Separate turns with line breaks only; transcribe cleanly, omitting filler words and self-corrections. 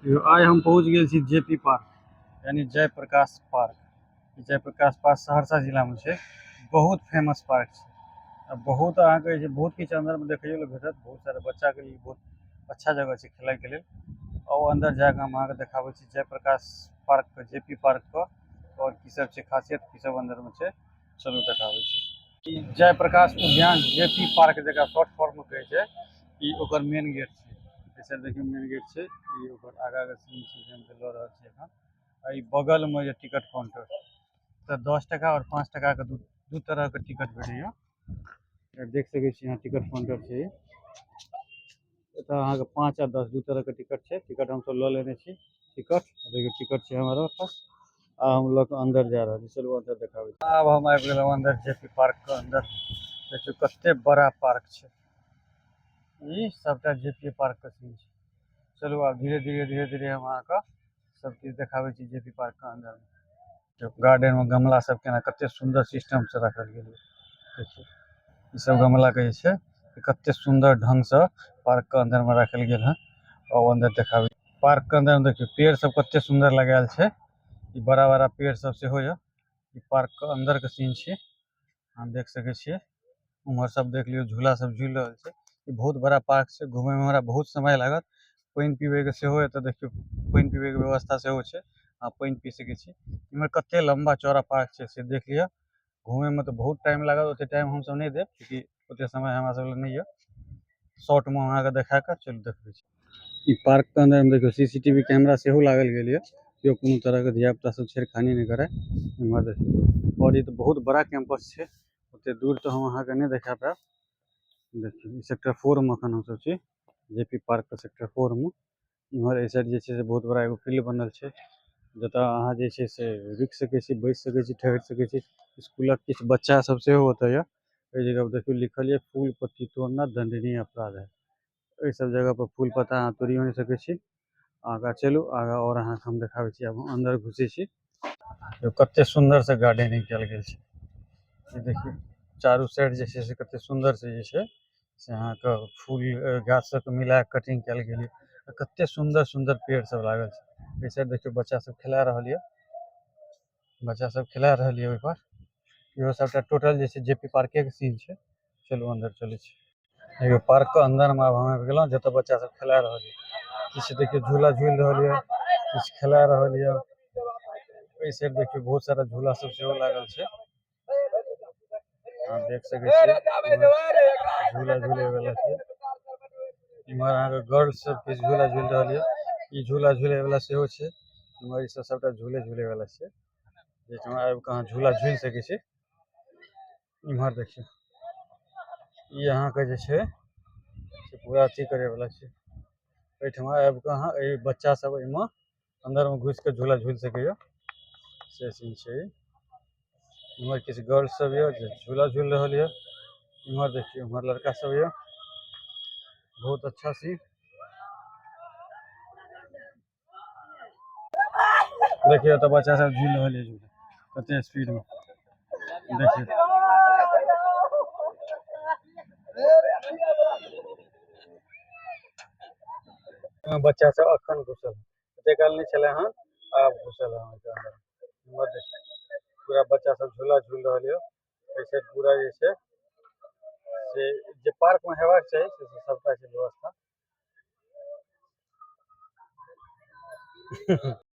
आइ हम पहुँच गेल छी जे पी पार्क यानी जयप्रकाश पार्क। जयप्रकाश पार्क सहरसा जिलामे छै। बहुत फेमस पार्क छै आ बहुत अहाँके जे बहुत किछु अन्दरमे देखैयो लए भेटत। बहुत सारा बच्चाके लिए बहुत अच्छा जगह छै खेलाइके लेल। आओर अन्दर जाके हम अहाँके देखाबै छी जयप्रकाश पार्कके, जे पी पार्कके आओर की सब छै खासियत, की सब अन्दरमे छै, चलू देखाबै छी। ई जयप्रकाश उद्यान जे पी पार्क जकरा शॉर्ट फॉर्ममे कहै छै, ई ओकर मेन गेट छै। एहिसँ देखियौ मेन गेट छै, ई ओकर आगाँके सीन छै जे हम लऽ रहल छी एखन। आ ई बगलमे जे टिकट काउंटर, तऽ 10 टका आओर 5 टकाके दू तरहके टिकट भेटैए। देख सकै छी अहाँ टिकट काउंटर छै। एतऽ अहाँके 5 आ 10 दू तरहके टिकट छै। टिकट हमसब लऽ लेने छी। टिकट देखियौ, टिकट छै हमरा पास आ हम लऽ कऽ अन्दर जा रहल छी। चलू अन्दर देखाबै छी। आब हम आबि गेलहुँ अन्दर जे पी पार्कके अन्दर। देखियौ कते बड़ा पार्क छै। ई सबटा जे पी पार्कके सीन छै। चलू आब धीरे धीरे धीरे धीरे हम अहाँके सब चीज देखाबै छी जे पी पार्कके अन्दरमे। गार्डनमे गमला सब केना कते सुन्दर सिस्टमसँ राखल गेल देखियौ। ई सब गमलाके जे छै कते सुन्दर ढङ्गसँ पार्कके अन्दरमे राखल गेल हँ। आओर अन्दर देखाबै पार्कके अन्दरमे देखियौ पेड़ सब कते सुन्दर लगायल छै। ई बड़ा बड़ा पेड़ सब सेहो यऽ। ई पार्कके अन्दरके सीन छियै, अहाँ देख सकै छियै। उम्हर सब देख लियौ झूला सब झूलि रहल छै। ई बहुत बड़ा पार्क छै, घुमयमे हमरा बहुत समय लागत। पानि पीबैके सेहो एतऽ देखियौ पानि पीबैके व्यवस्था सेहो छै, अहाँ पानि पी सकै छी। इम्हर कते लम्बा चौड़ा पार्क छै से देख लिअ। घुमयमे तऽ बहुत टाइम लागत, ओते टाइम हमसब नहि देब चूँकि ओते समय हमरा सब लग नहि यऽ। शॉर्टमे अहाँके देखा कऽ चलू देखबै छी। ई पार्कके अन्दरमे देखियौ CCTV camera सेहो लागल गेल यऽ, केओ कोनो तरहके धियापुता सब छेड़खानी नहि करै। इम्हर देखियौ, आओर ई तऽ बहुत बड़ा कैंपस छै, ओते दूर तऽ हम अहाँके नहि देखा पायब। देखियौ ई सेक्टर 4 मे एखन हमसब छी, जे पी पार्कके सेक्टर 4 मे। इम्हर एहि साइड जे छै से बहुत बड़ा एगो फील्ड बनल छै, जतऽ अहाँ जे छै से रुकि सकै छी, बैस सकै छी, ठहरि सकै छी। स्कूलक किछु बच्चा सब सेहो ओतऽ यऽ। एहि जगह पर देखियौ लिखल यऽ फूल पत्ती तोड़ना दंडनीय अपराध है। एहि सब जगह पर फूल पत्ता अहाँ तोड़ियो नहि सकै छी। आगाँ चलू, आगाँ आओर अहाँके हम देखाबै छी। आब हम अन्दर घुसै छी। कते सुन्दर से गार्डनिंग कयल गेल छै। ई देखियौ चारू साइड जे छै से कते सुन्दर से जे छै से अहाँके फूल गाछ सबके मिला कऽ कटिंग कयल गेल यऽ। कते सुन्दर सुन्दर पेड़ सब लागल छै। एहि साइड देखियौ बच्चा सब खेला रहल यऽ, बच्चा सब खेला रहल यऽ ओहिपर। इहो सबटा टोटल जे छै जे पी पार्के के सीन छै। चलू अन्दर चलै छी। देखियौ पार्क के अन्दर मे आब हम आबि गेलहुँ, जतऽ बच्चा सब खेला रहल यऽ। किछु देखियौ झूला झूलि रहल यऽ, किछु खेला रहल यऽ। एहि साइड देखियौ बहुत सारा झूला सब सेहो लागल छै, अहाँ देख सकै छियै। झूला झूले वाला छै। इम्हर अहाँके गर्ल्स सब किछु झूला झूलि रहल यऽ। ई झूला झूले वाला सेहो छै। इम्हर ई सब सबटा झूले झूले वाला छै, जाहिठाम आबि कऽ अहाँ झूला झूलि सकै छी। इम्हर देखियौ ई अहाँके जे छै से पूरा अथी करे वाला छै। एहिठमा आबि कऽ अहाँ एहि बच्चा सब एहिमे अन्दरमे घुसि कऽ झूला झूलि सकैए, से सीन छै। इम्हर किछु गर्ल्स सब यऽ जे झूला झूलि रहल यऽ। इम्हर देखियौ इम्हर लड़का सब यऽ। बहुत अच्छा सीन। देखियौ तऽ बच्चा सब झूलि रहल यऽ झूला कते स्पीड मे। देखियौ बच्चा सब अखन घुसल, एते काल नहि छलै हन, आब घुसल हन ओहिके अन्दर। इम्हर देखियौ पूरा बच्चा सब झूला झूलि रहल यऽ। एहि साइड पूरा जे छै से जे पार्क मे हेबाक चाही से सबटा छै व्यवस्था।